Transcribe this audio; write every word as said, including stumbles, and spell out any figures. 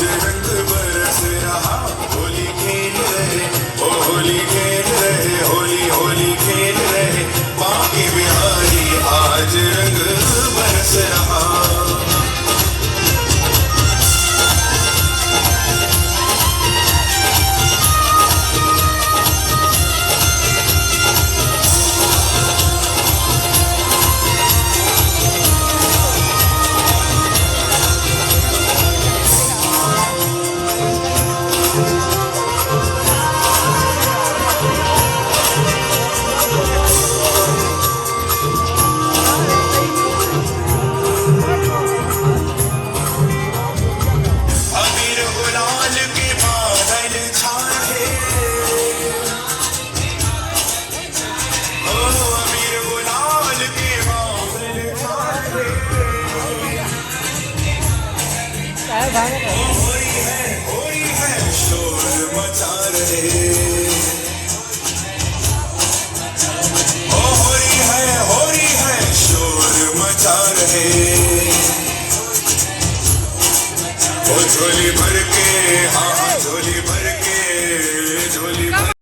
रंग बरस रहा, होली खेल रहे, ओ होली खेल रहे, होली, होली खेल रहे, बांके बिहारी आज रंग बरस रहा। अबीर गुलाल के बादल छाए, ओ अबीर गुलाल के बादल छाए। काहे भागत है? ओ हो रही है, हो रही है, शोर मचा रहे। ओ हो रही है, हो रही है, शोर मचा रहे। ओ झोली भर के, हाँ, हाँ, झोली भर के, झोली भर